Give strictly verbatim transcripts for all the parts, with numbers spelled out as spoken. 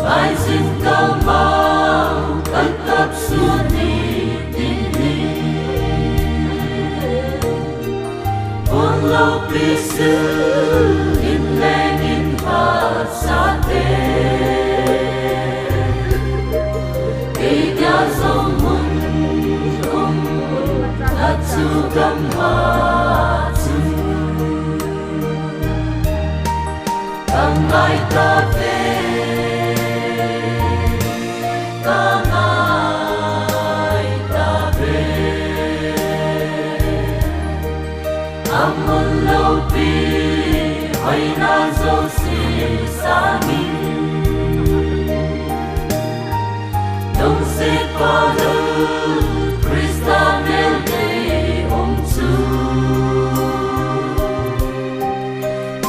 Aijin kalmang kan kap sun ni tin ni. Pon loupi sil in leng in phat sa te. Kei dia jong mun um na chu gam ma chun. Ka ngai ta ve, ka ngai ta ve. A mun loupi hoina jouse sangin. Lungsetpa lou Christa mel dei um chu.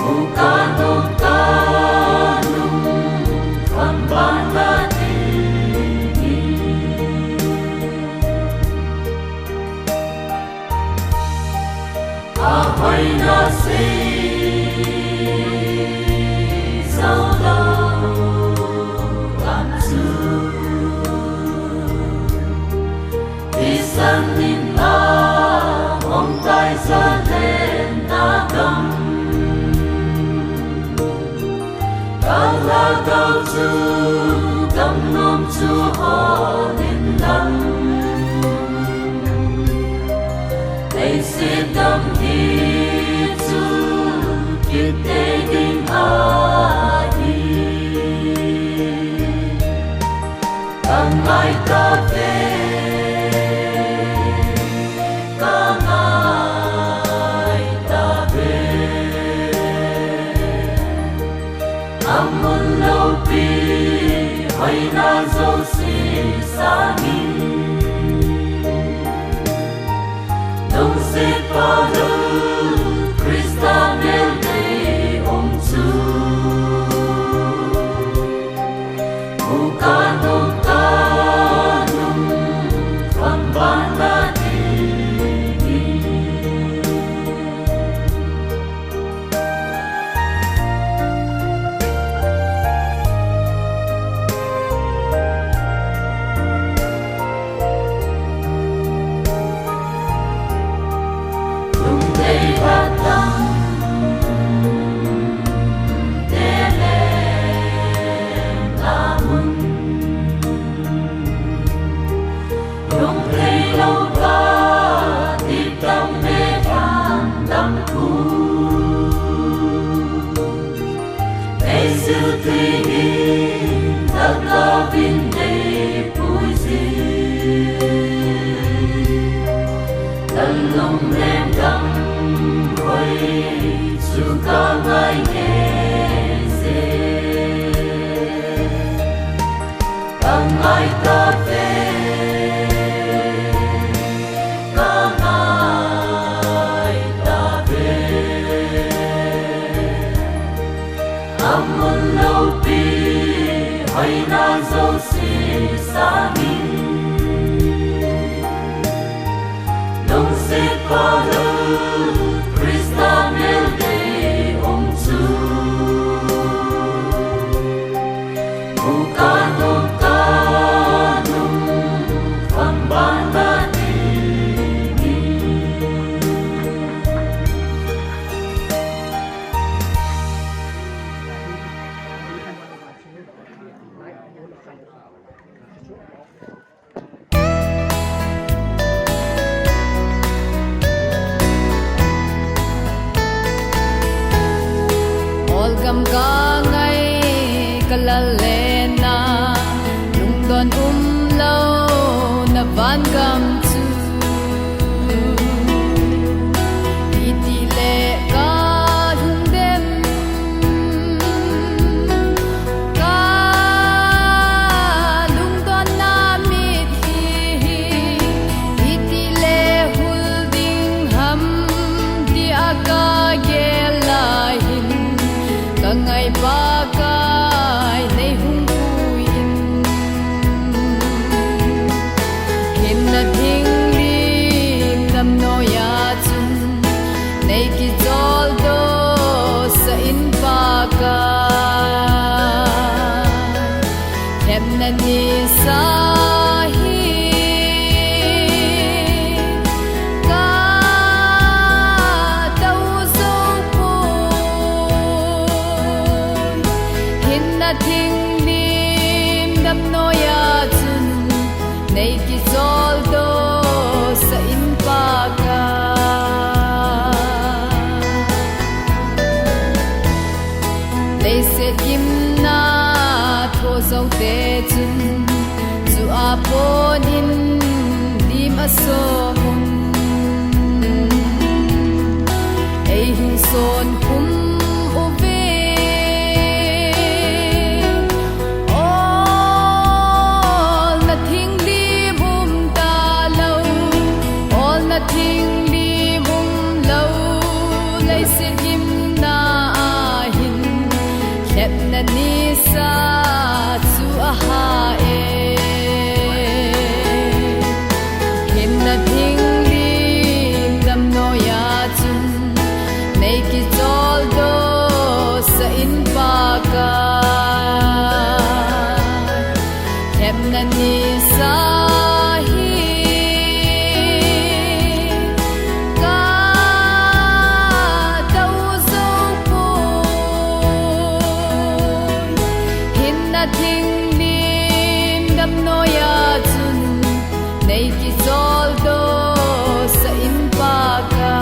Mu kanung kanung kham ban na ding hi. A hoina sei zo lou gam chu. Isan in a hong tai sa len na gam. Ka lhagao chu gam nom chu hol in lang. Leiset gam hi chu kit tei ding ahi. Ka ngai ta ve, ka ngai ta ve. A mun loupi hoina jouse sangin. Lungsetpa lou Christa mel dei um chu. Mu kanung kanung kham ban na ding hi. Lungdei batang te leng a mun. Lungdei lou ka ti tam me tham tam ku. Ei sil tui in, lhagao vin nei pui jin. Ka lungnem dang hoi chu ka ngai nge je. Ka ngai ta ve, ka ngai ta ve. A mun loupi hoina jouse sangin, lungsetpa lou Christa mel dei um chu. Mu kanung kanung kham ban na ding hi. Olgam ka ngai ka lal le na, lungdon umlou na van gam chu. Iti le ka lungdem, ka lungdon na mit hi, iti le hul ding ham tia ka gel lai hin, ka ngai Pakai nei hung Thinglim damnoiya chun nei kicholdo sah in Pakai. Leiset gimna tho joute chun, chu a ponin lim a song un. Ei hung son khum uve. Olna thinglim um talou, olna thinglim umlou, leiset gimna ahin, lhepna nisa chu aha e. Hinna thinglim damnoiya chun, nei kicholdo sah in Pakai. Lhepna nisa hi ka dou jou poi. Hinna thinglim damnoiya chun, nei kicholdo sah in Pakai.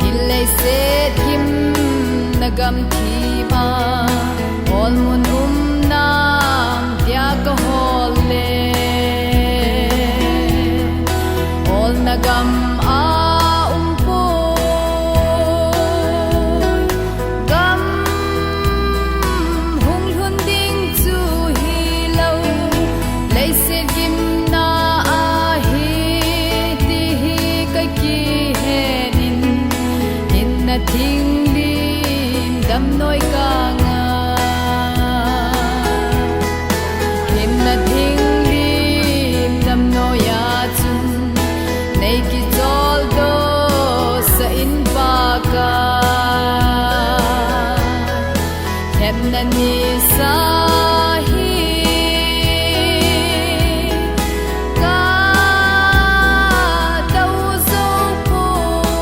Hin leiset gimna gamthip a, olmun um nam tia ka hol le, olna gam a um poi. Gam hung lhun ding chu hilou, leiset gimna ahi ti hi ka kihen in, hinna thinglim damnoi ka ngah. Hinna thinglim damnoiya chun, nei kicholdo sah in Pakai. Lhepna nisa hi ka dou jou poi.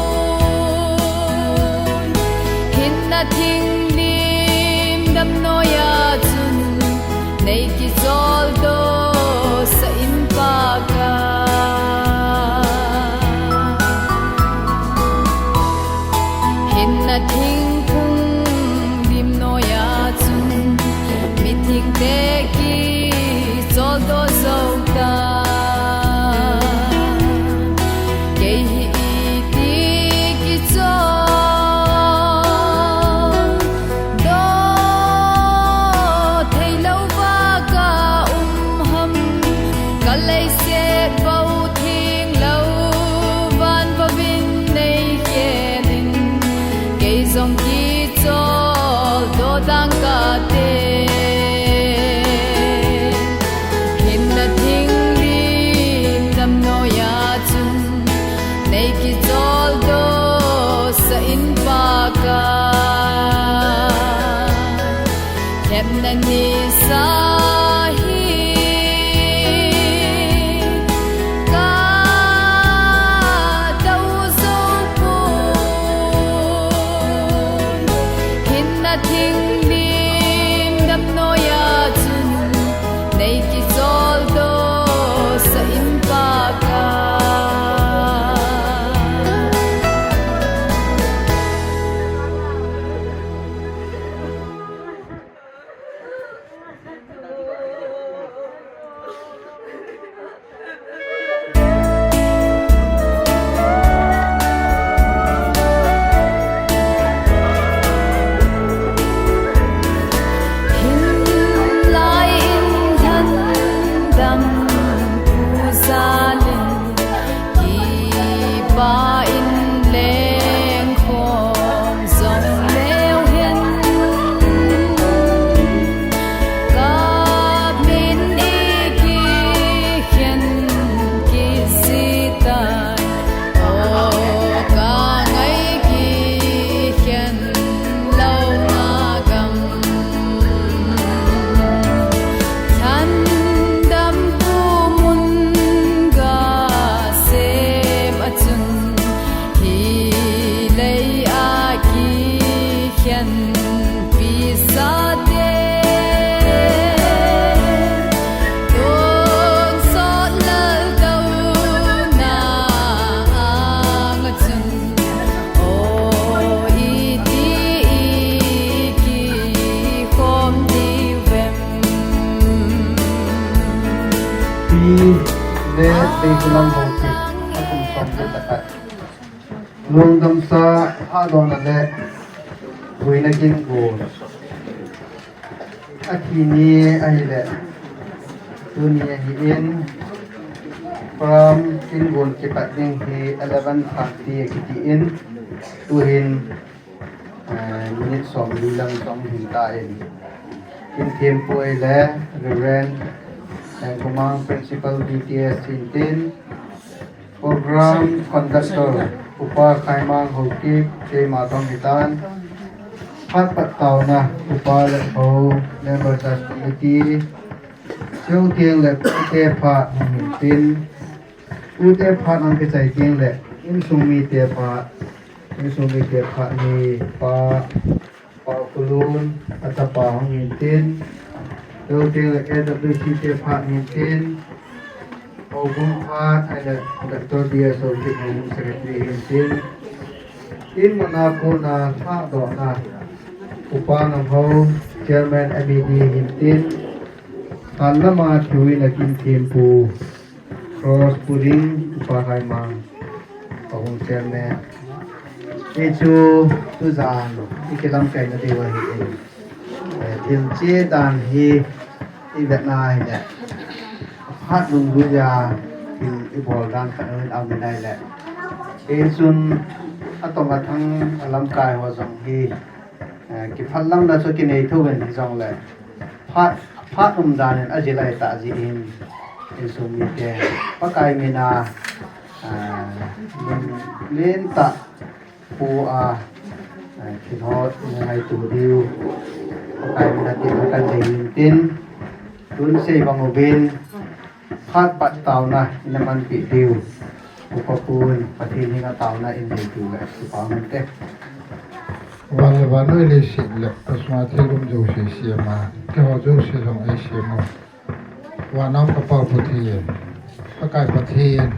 Hinna thinglim damnoiya chun, nei kicholdo sah in Pakai. Hinna thingphung lim noiya chun, mithengte kicholdo jou tan. Kei hi iti kichol doh theilou va ka um ham, ka leiset bou thenglou van bou in nei khen in, kei jong kicholdo dang kate. Hinna thinglim damnoiya chun, nei kicholdo sah in Pakai. Lhepna nisa hi ka dou jou poi. Hinna thinglim damnoiya chun, nei kicholdo sah in Pakai. Lam ho chu, akum som le khat. Lungdamsa, hahdohna le, buina kin gu. Athi ni ahile, tuni ahin, program kin gun kipat ding hi eleven thirty akitin, tuhin, eh, minute som li lang jong hin tan. Kin thempu ahile, Reverend Lengkumang Principal B T S hintin, Program conductor, Upa Khaimang Haokip, keima jong hitan. Phat pat taona, Upa Letbou, Member Church Committee, Cheu Teng le Pute phat hung hintin. Pute phat hung kichai teng le, insung mite phat, insung mite phat hi Pa Pau Kulun, atapa hung hintin. Cheu Teng le K W C te phat hintin. Houbung phat, ahile Doctor D S Haokip Houbung Secretary hintin. Tin muna kona hahdohna, Upa Ngamhou, Chairman M E D hintin. Hanlama thuina kin thempu, Cross pulling, Upa Khaimang, Houbung Chairman. Hichu, tujan, ikilamkaina diu ahin. Eh, thil che dan hi, ivetna ahile. Phat lunglut a, thil ibol dan khat ahin aum in ahile. Hichun, atong athang, alamkai ho jong hi, eh, kiphatlamna chu kinei thouvin hijongle. Phat, phat umdan in ajil ahi tah jeh in, insung mite, Pakai mina, ah, lentah pu a, ah, thil ho ngaito diu, Pakai mina tin kan dei hintin, tun sei bang uvin, phat pat taona ina manpeh diu, Upa pun, Pathen henga taona in dei diu le, kipa um inte. Van le vannoi leiset le, asunga thil um jouse sema, keiho jouse jong eisem u. Van a um ka Pa Pathen, Pakai Pathen.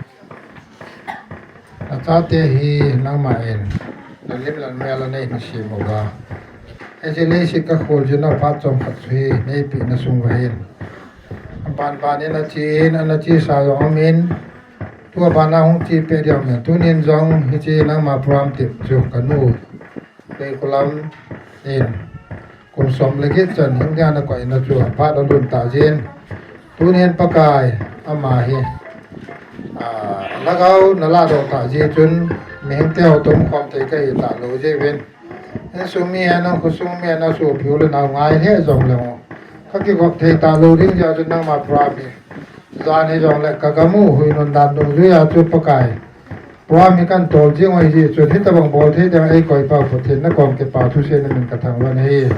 Nachate hi nangma in, nalim le namel a nei hin sem uva. Hiche leiset ka khol jing u phat chomkhat chu hi, neipeh na sung uva hin. Aban ban in achen, ana chesa jong aumin. Tua ban a hung che peh ding aumin. Tunin jong hiche nangma program tep chu kanu Veikhulam in kum som le get chan hing dia nakoi na chu aphat alhun tah jeh in. Tunin Pakai ama hi, ah, lhagao naladoh tah jeh chun mihing teho tumkhom thei kahi talou jeh uvin. Insung mi hen, khosung mi hen, asopi u le nao ngai le jong le mo. Kakigop thei talou ding jeh chun nangma program hi. Jan hijongle kagam u huinun dan dungjui a chu Pakai. Program hi kan tol jing u ahi jeh chun, hitabang bol thei ding a eikoi Pa Pathen nakom kipa thusei na min kathangvah in ahi.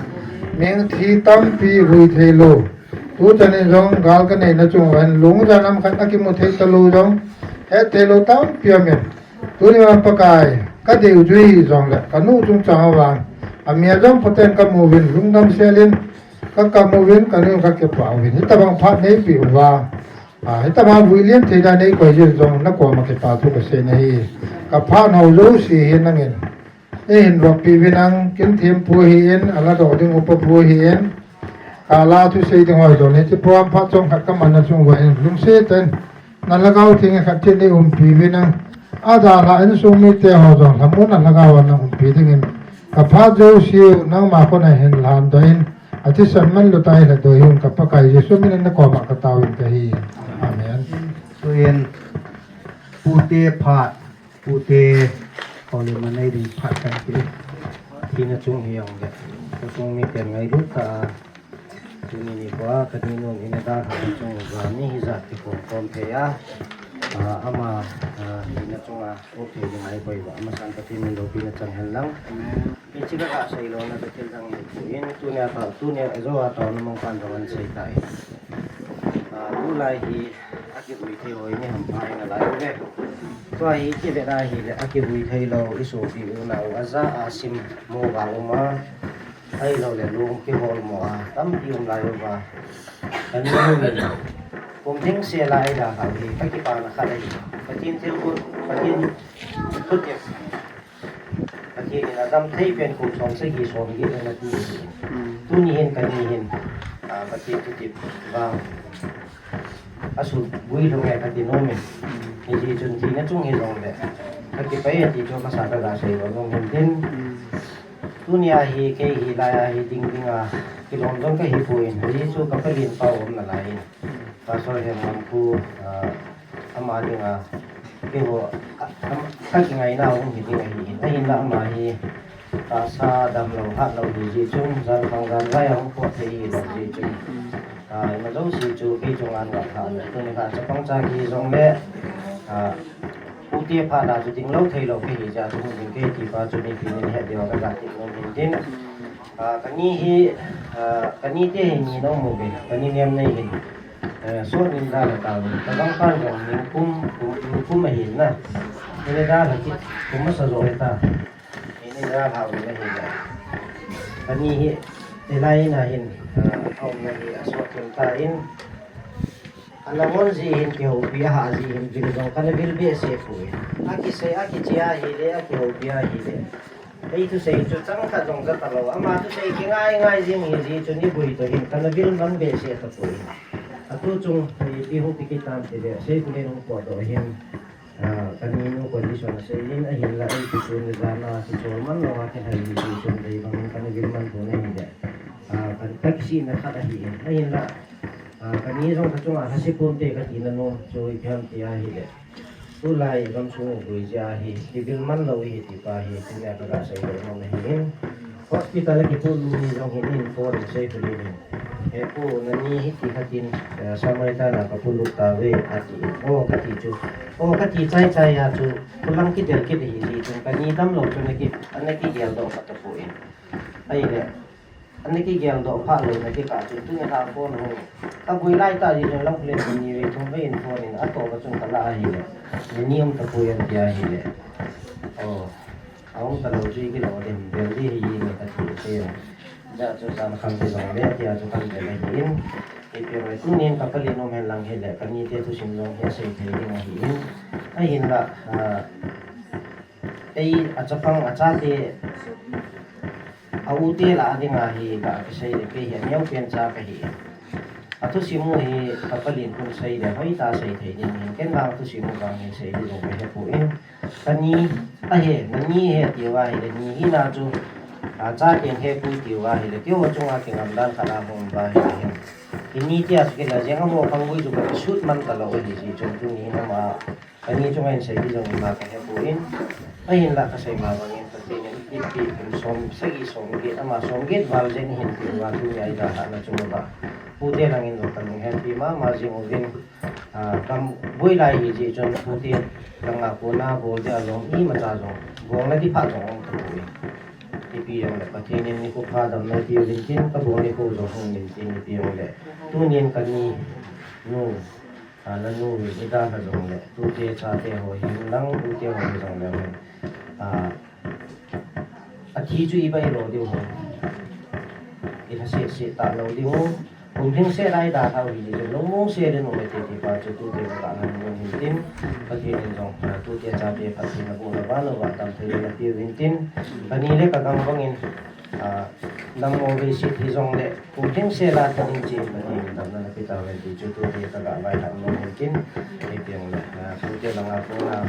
Mihing thi tampi vui theilou. Tuchan in jong gal kanei na chung uva hin lungjan ham khat akimu thei talou jong, het theilou tampi aumin. Tuni vang Pakai, kadei u chu hijongle, kanu chungchang uva. Amia jong phaten kamu uvin, lungdam sel in, kakam uvin, kanu kakipah uvin. Hitabang phat neipeh uva. Ah, hitabang vui lien thei dan neikoi jeh jong nakoma kipa thu kasei nahi. Kaphat nau jouse hi nangin eihin vahpi uvin lang, kin thempu ahin, aladoh ding upa pu ahin. Kala thusei ding ho jong, hiche program phat chomkhat kaman na chung uva hin, lungset tah in, na lhagao theng khat cheh in eiumpi uvin lang. Adalha insung mite ho jong, lhamon a lhagao a naumpi dingin. Kaphat jouse u, nangma khut a hin lhandoh in. Athisan manlu tah a lhadoh hih un ka Pakai Jesu min in nakoma katao in kahi. Amen. Tuin, pute phat, pute, holim anei ding phat kan ti. Thina chung hijongle, khosung miten ngailut tah a, tuni nikho a, kadinun in adalhah chung uva, mi hijat kikhom khom thei a, ah, ama, ah, thina chunga, okay, ding a eikoi uva, amasan Pathen in loupina chang hen lang. Amen. Hiche kaga seilona kathil dang hi poi, tunia tao, tunia ajo a taona mangpan jong ahin sei tai. Ah, tulai hi akivui thei ho hi mi hampha hi nalai uve. Tua hi kivet a hile akivui theilou, isopi unau aja a sim mo val um a, ahilouleh lung kihol mo a tampi um lai uva. Kanu hin kum thengse lai dalhah u hi kakipana khat ahi. Pathen thilgon, Pathen thutep. Pathen in adam thei pen kum som sagi som get le nati. Hmm. Tuni hin kani hin, ah, Pathen thutep vang. Asuboi lhung e kati nom in. Hijeh chun thina chung hijongle, kakipah e ti chu masa kaga seidoh nom in tin. Tunia hi kei hilai a hi ding dinga kilom jong kahipoi, hijeh chu ka palen pa um nalai in. Pastor Hemngam khu, ah, ama dinga keiho, ah, am, kakingaina hung hi ding ahi in. Ahinla ama hi tahsa damlou, hatlou hijeh chun, jan khang jan vai a hung pot thei hilou jeh chun, ah, ima jouse chu kei chunga ngah tha le, tuni kha chapang cha kihi jongle, ah, ute phat a chu dinglou theilou kahi jeh a chu hung ding kahi ti pa chu mipi nin het diu a kaga ti nom in tin. Ah, kani hi, ah, kanite hi ni nom uve, kani nem nei hin, eh, sot nin dalha tauvin. Kagangpan jong nikum, kum, nikum ahin na. Nile dalha kit, kum masa jo hita. Nile dalha uvin ahile, kani hi, hilai in ahin, ah, aumna hi asot thim tan. Ana ngon jeh hin kihoupi, ahah jeh hin vil jong kana vil behseh poi. Akisei, akichea ahile, akihoupi ahile, ei thusei chu chang khat jong ja talou. Ama thusei kingai ngai jing hijeh chun iboi toh hin kana vil man behseh tapoi. Atu chung ipi hung ti kit tam tile, Seikhulen hung potdoh hin, ah, kani nu condition asei in, ahinla ei kisun le jan a kichol man lou a kilhai hijeh chun dei bangin kana vil man pon ahile, ah, kan, kakisihna khat ahi in. Ahinla, ah, kani jong kachunga lhase ponte katina nom chu ipi ham ti ahile, tulai gamsung boi jeh a hi kivil man lou hi ti pa hi tunia kaga seidoh nom ahi in. Hospital a kipuilut ni jong hin in phone in Seikhulen in, "He pu, nani hiti khat in, eh, Samaritan a kapuilut tauve," ati. O kati chu, o kati chai chai a chu, khulang kidel kit hijeh chun kani damlou chu ana ki, ana kigeldoh kha tapoi. Ahile, ana kigeldoh phat lou na kikah chun, tuni kha phone hung in. Kaboi laitah jeh chun Lamkhulen in ni vei thum vei in phone in, atoh kachun kalah ahile, nani um tapoi ati ahile, o, aum talou chu ikilo dem, bel ding hi jeng e kati te. Hijeh chun jan khang te jongle tia chu kan bel ahi in. Ipi le tunin ka palen um hen lang hile, kanite thusim jong hi asei thei ding ahi in. Ahinla, ah, ei achapang achate, a ute lah a dinga hi kakisei le, kei hi aneopen cha kahi. Athusim u hi ka palen khun sei le, hoitah sei thei ding ahin, ken vang thusim u vang hi sei ding jong kahepoi. Kani ahi, nani ahi tiu ahile, ni hina chu, a, chaten hepoi tiu ahile, keiho chunga kingam dan khat ahung um uva ahile hin, kini tia chu kila jeng a mo khanggui chu kakisut man talou ahi jeh chun tuni hin ama, kani chunga hin sei ding jong ima kahepoi. Ahinla kasei ma bangin Pathen in ipi kum som sagi som get, ama som get val jeng hin tiu a tunia idalhahna chunga pute langin jong kalung hepi mama jing uvin. Ah, kaboi lai hijeh chun pute langa kona bol ding alom imacha jong, bolna ding phat jong um tapoi. Ipi jongle Pathen in nikho pha damna piuvin tin, kabol nikho jong hung in tin, ipi jongle tunin kani nu, ah, nanu in idalha jongle, tute chate ho hi lang, tute ho hi jongle hin, ah, athi chu iba ilo diu ham. Ilha seh seh talou diu. Kum lhingset a idalhau hijeh chun lungmong sel in um e ti pa chu tute kaga lungmong hin tin. Pathen in jong, ah, tute chate phatthei naboh nau vang uva damthei napiuvin tin. Kani le kagang bangin, ah, dammo veiset hijongle, kum lhingset a tha ding cheh in Pathen in damna napeh tauhen ti chu tute kaga vailhah nom hin tin. Hiti jongle, ah, tute langa kona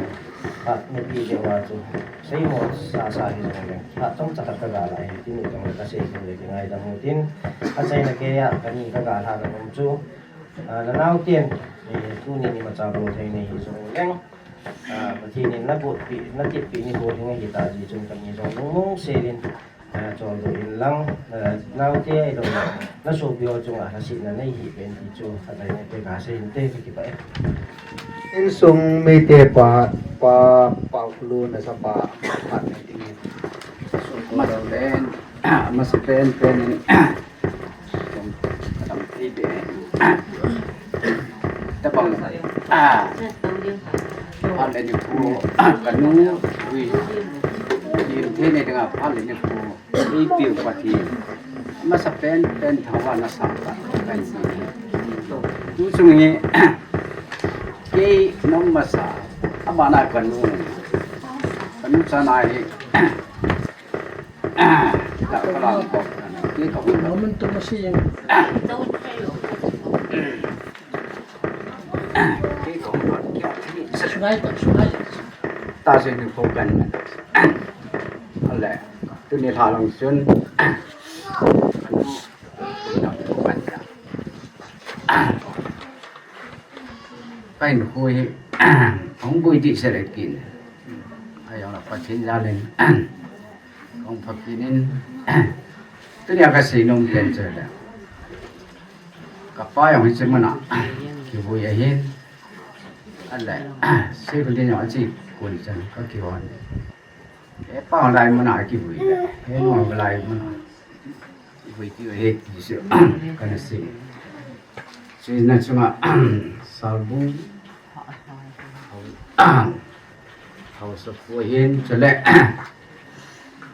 phat napeh leh uva chu seimo sasa hijongle, phat chomcha khat kaga lah hin tin, hijongle kasei jongle kingaidam u tin. Achaina keiya kani kaga lhahna nom chu, ah, nanaoten, eh, tunin imacha bol thei nahi jongleng, ah, Pathen in nabotpeh, natepeh nikho lhing ahitah jeh chun kani jong lungmong sel in, ah, choldo in lang, ah, naote ahilou le nasopi ho chunga lhasetna neihih pen ti chu khatvei neipeh kasei inte, kakipah e. Insung mite pa, Pa Paokholun nasapa phat nei dingin. Masapen, masapen pen in, kadam thei be. Tabang, ah, phat le nikho, kanu, ui, lim thei nei dinga phat le nikho eipiu Pathen, masapen pen thangvahna sangtah kahin sei. Tu chung hi, kei nom masa, abana kanu, kanu chana hi, ka, kalam ko, kei ka hun. Moment to masi yang. Ngai ta chu ngai. Ta se ni ko kan na. Ale, tuni lha lang chun. Kan nu, kan nu kan na. Kahin khui, hung khui ti se le kin. Ai, ang la Pathen jal in. Kong pha kin in. Tuni a ka sei nom pen che le. Ka pa jong hiche mun a kivui ahin. Ale, sei ko din jong achi kun chan ka kihon. E pa lai mun a kivui le. E no lai mun a. Kivui ti he ti se. Kana sei. Chuna chunga Salbung. Hausa pu hin chule.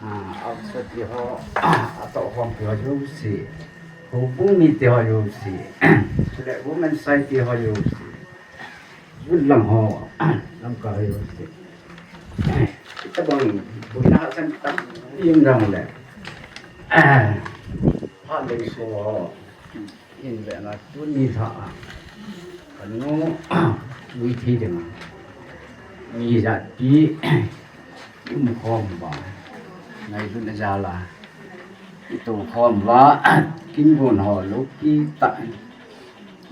Ah, Hausa ti ho, ah, atoh hom ti ho jouse. Houbung mi ti ho jouse. Chule Women Society ho jouse. Youth lang ho, lamkai ho jouse. Itabang, boina hahsat tam, yung dang le. Phat lei so ho. In ve na tuni lha a. Ka nu, ui thi ding a. Mi jat pi, um khom uva. Ngailutna jal a. I to khom uva, kin gon ho lo ki ta.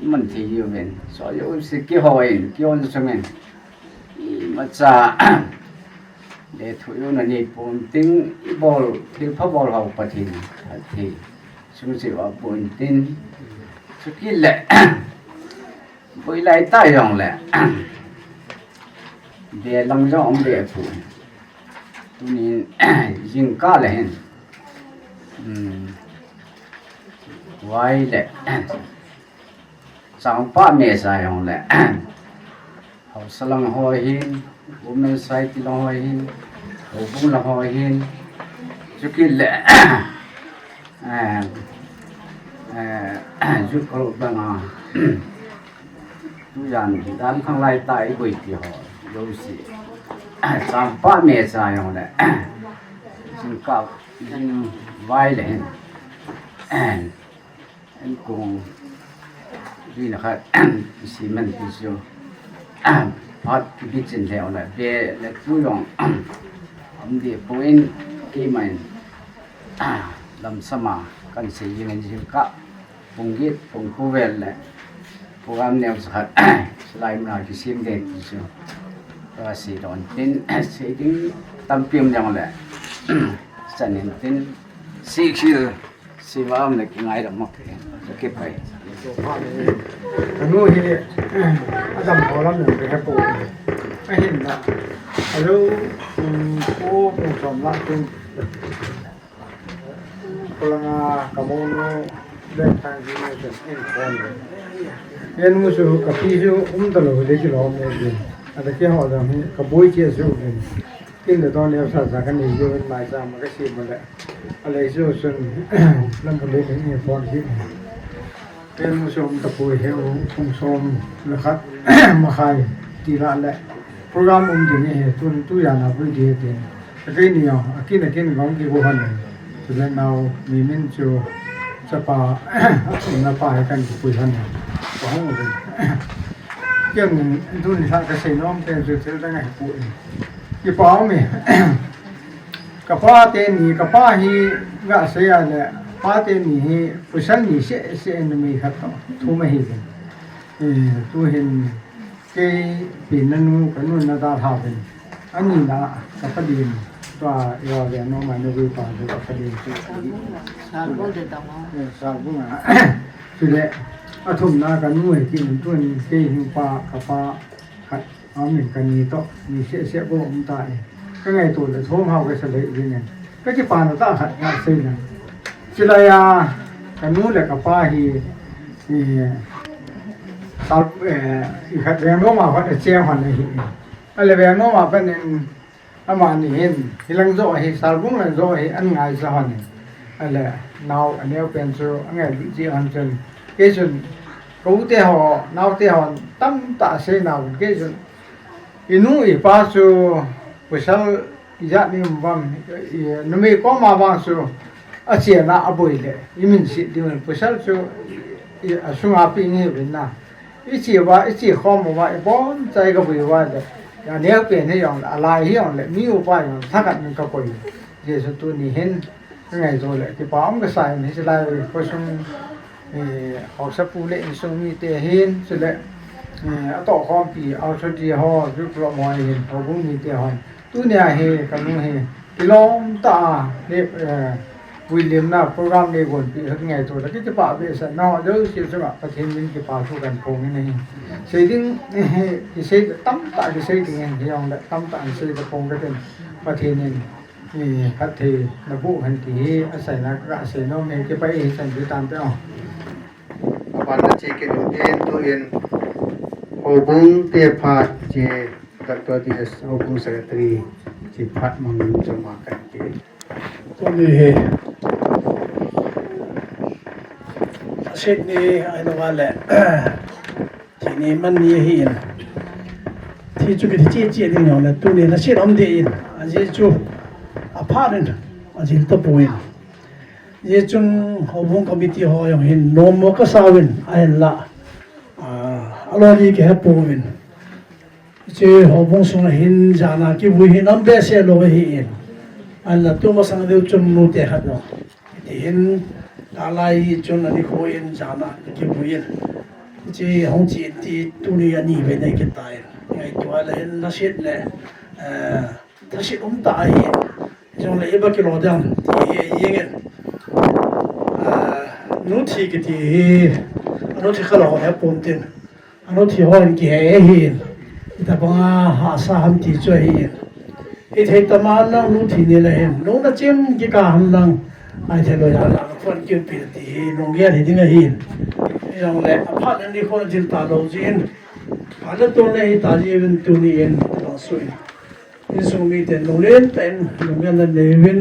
Man thi uvin. So jouse kihou in, kihon sung in. Imacha. Le thu jong na nei pon ting i bol, thil pha bol ho Pathen athi. Sung cheh uva pon tin. Chukit le. Boi lai ta jong le. Be lang jong um be pon. Tuni jingkah le hin. Hmm. Vai le. Changpah mesa jong le. Hausa lang ho hin, Women Society lang ho hin, Houbung lang ho hin, chukit le, eh, eh, Youth Club bang a, tujan dan khang lai ta i boi ti ho, jouse. Changpah mesa jong le, jingkah, jingvai le hin. An kong, dui na khat, i si man ti chu. Phat kibit chin lheh le, be le tu jong, um di pon keiman, lamsam a, kan sei jing in jingkah, pung get, pung ko vel le, program neo sa khat, silai mun a kisem ding ti chu. Ka sei don tin, sei ding tampi um jong le, chan in tin, sei khel. Siva am le kingai lam mak ke. Ke pai. Ka nu hi, adam ho lam le ke po. Ahin na. Alo, um, ko, ko som la tin. Ko la nga, ka mo nu, le thang ji ne tin in kon. Yen mu su, ka pi su, um ta lo, le ki lo me din. Ada ke ho dam hi, ka boi che su din. Kin le don le sa sa ka ni yo mai sa ma ka si ma le. A le so sun lam bu le ni phone ki. Ken mu som ta poi he u kum som le khat ma khai ti la le. Program um ding he tun tu ya na bu di he tin. Ka ke ni yo, a kin a kin gong ki bu han. Tu le nau mi min chu chapa na pa he kan ki pui han. Ko hong u. Ken tu ni sa ka sei nom ken chu thil dang he pu. Kipa um e. Ka pa teni, ka pa hi ga sei a le, pa teni hi pasal ni seh seh numei khat toh thum ahi ve. Eh, tu hin kei pi na nu, ka nu na dalha ve. Ani na ka pa din, tua yo le no ma nu pa ka pa din. Sa ko de ta ma. Eh, sa ko ma. Tu le, athum na ka nu he ki tu hin kei hin pa, ka pa, khat, a min ka ni toh, ni seh seh bou um ta e. Ka ngaito le, thom hao ka sa le, yin en. Ka kipa na ta khat, ka sei na. Chilai a, ka nu le ka pa hi, i, tal, eh, i khat veng lo ma khat, a che hon hi. A le veng lo ma pa nen, Amani hin, hilang jo hi, Salbung lang jo hi, an ngai sa hon hi. A le, nau, a neo pen chu, a ngai di ji hon chun. Kei chun, ka u te ho, nau te ho, tam ta sei nau, kei chun. I nu i pa chu, pasal i jat ni um vam, i, numei koma vang chu, a che na a boi le, i min si di un, pasal chu, i, a sunga pi ni vin na. Iche uva, iche khom uva, ibon chai kavui uva le. Aneo pen hi jong le, alai hi jong le, mi uva jong le, thakhat in kakoi. Jesu tuni hin, kangaito le, kipa um kasa in, hiche lai, khosung, eh, haosapu le insung mite hin, chule, eh, atohkhompi, authority ho, group lo mo hin, houbung mite hon. Tunia hi, kanung hi, kilom tah a, hi, eh, William na program nei gonpi khat ngaito le, kipah behseh, nangho jouse chunga Pathen min kipa thu kahin phong in ahi. Sei ding, eh, kisei tamtah kisei ding ahi, hijongle tamtah in sei kahin phong katin, Pathen in, eh, phatthei naboh hen ti hi, achaina kasei nom e, kipah e, hichan chu tante o. Aban na che kit u tin, tuin, houbung te phat che, Doctor T S Houbung Secretary, che phat mang choma kan ke. Tuni hi, asit ni, ahi lou le, thi ni man ni ahin. Thi chu kithi che che ding jong le, tuni nasit um ding in, ajeh chu, aphat in, ajil tapon. Hijeh chun houbung committee ho jong hin nom mo kasa uvin, ahinla, ah, aloi li kihe pouvin. Hiche houbung sunga hin jana kivui hi nam behseh lou ahin. Ahinla tumasang deu chun nute khat jong. Hiti hin, talai chun ani kho in jana kivui in. Hiche hung che ti tuni ani vei nei kitai. Ngaito le hin nasit le, eh, Thase um tah ahi. Hijongle iba kilo ding ham ti hi jeng in. Ah, nu thi kiti hi, anu thi khalou he pon tin. Anu thi ho in kihe ahi. Itobanga hahsa ham ti chu ahi. Hithei tama lang nu thi ni le hin. Nu na chim kikah ham lang. Ahithei lou jeh a lang phone kipe ti hi lunggel hi ding ahi. Hijongle aphat in nikho jil talou jin. Phat le tun le hita jiuvin tuni in lang sui. Insung miten lunglen tah in lunggel nanei uvin,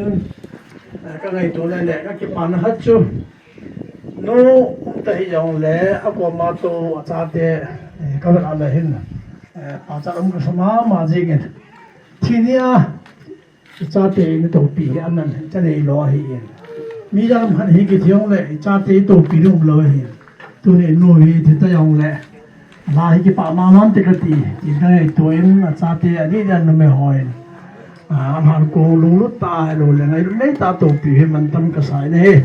eh, kangaito le le kakipana khat chu. Nu um ta hijongle, akoma tou achate, eh, kavet a le hin, eh, pachat um kasa mama jeng in. Thi ni a, ichate in toupi hi aman, cha neilou ahin. Mi jat ham khat hi kiti jongle, ichate toupi ding umlou ahin. Tuni nu hi thi ta jongle, la hi kipah mama te kati, ti kangaito in, achate, adeh deh a numei hon. Ah, aman kong lunglut tah a, lou le ngailut nei tah a toupi hi mantam kasa in ahi.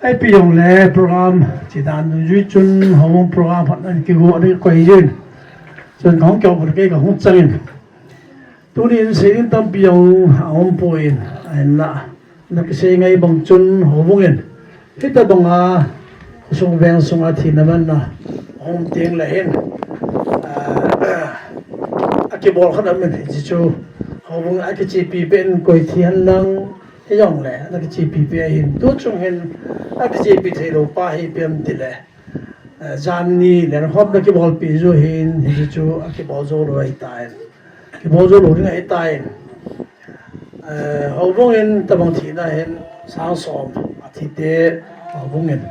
Ipi jongle program, che dan dungjui chun, houbung program phat nan kigo, ani koi jin. Chun kahung kihou phat kei kahung chang in. Tuni in sei ding tampi jong aum poi, ahinla, na kisei ngai bang chun houbung in. Hitobanga, khosung veng sunga thina manna, aum teng le hin. Ah, akibol khat aum in, hiche chu, houbung akichepi pen koi thi hen lang, hijongle, ana kichepi pen ahin, tu chung hin, akichepi thei lou pa hi ipi ham tile. Eh, jan ni lenkhom na kibolpi ju hin, hichu akibol jou lou ahitan. Kibol jou lou ding ahitan. Eh, houbung in tabang thina hin sang som athi te houbung in.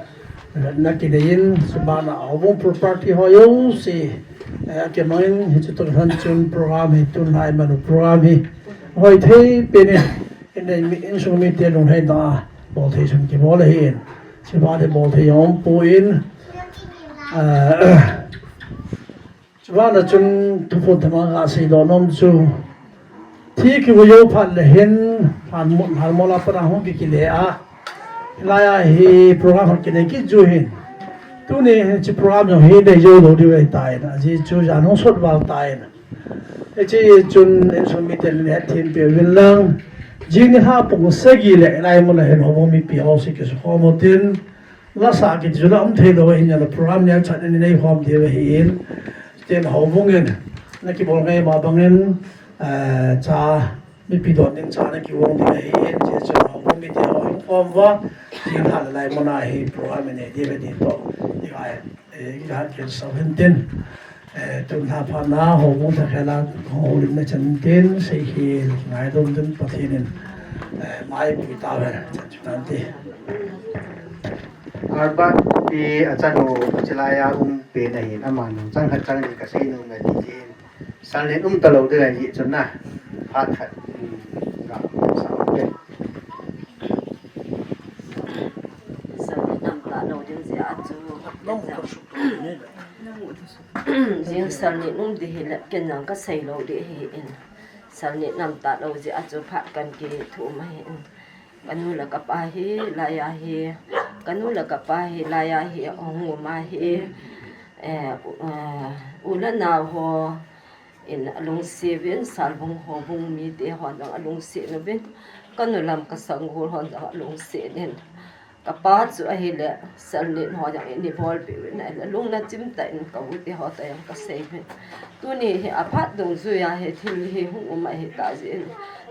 Na kinei in, chubana houbung property ho jouse, eh, akimang in, hichu tun han chun program hi tun lai manu program hi. Hoi thei pen in. Inei mi, insung mite lunglhaina a, bolthei sun kibol ahin. Chubana bolthei jong um pon, ah, chubana chun thuphon themkhat kasei doh nom chu. Thi kivui jou phat le hin, lhanmol, lhanmol a pat a hung kikile a. Hilai a hi program kinei kit ju hin. Tuni hiche program jong hi nei jou lou diu ahitan. Ajeh chu jan hung sot val tan. Hiche chun insung miten hethem peh uvin lang. Jing ni lha pung sagi le, hilai mun a hin houbung mipi ho jouse kisukhom utin. Lasa kiti chu la um thei lou ahin, program neo chan in nei khom diu ahin. Tin houbung in, na kibol ngai ma bang in, eh, cha, mipi don ding cha na kigong ding ahin. Hiche chun houbung mite ho hin khom uva. Jing lha le lai mun a hi program nei diu ahi ti toh. Ti ngai. Eh, kakisah hen tin, eh, tun lha phat na, houbung thakhat a, houlimna chan tin, seikhel, ngaidam tin, Pathen in, eh, maipui tauhen, chan chu tante. Albert pi achanu, chilai a um pen ahin, aman chang khat chang ni kasei nom e ti jin. Salin um talou ding ahi chun na. Phat khat. Hmm, ga sa ke. Salin um talou ding jeh a chu. Nang ka suk to ni le. Salnit um ding hile, ken jong kasei lou ding ahin. Salnit nam talou jeh a chu phat kan kithum ahin. Kanu le kapa hi, laiya hi, kanu le kapa hi, laiya hi, ahung um ahi, eh, u, eh, u le nao ho in alungset uvin, Salbung Houbung mite hon jong alungset uvin, kanu Lamka Sanggol hon jong alungset in. Kapa chu ahile, Salnit ho jong in eibolpeh uvin ahile, lungna chim tah in ka u te ho toh jong kasei uvin. Tuni hi aphat dungjui a hi thil hi hung um ahi tah jeh in.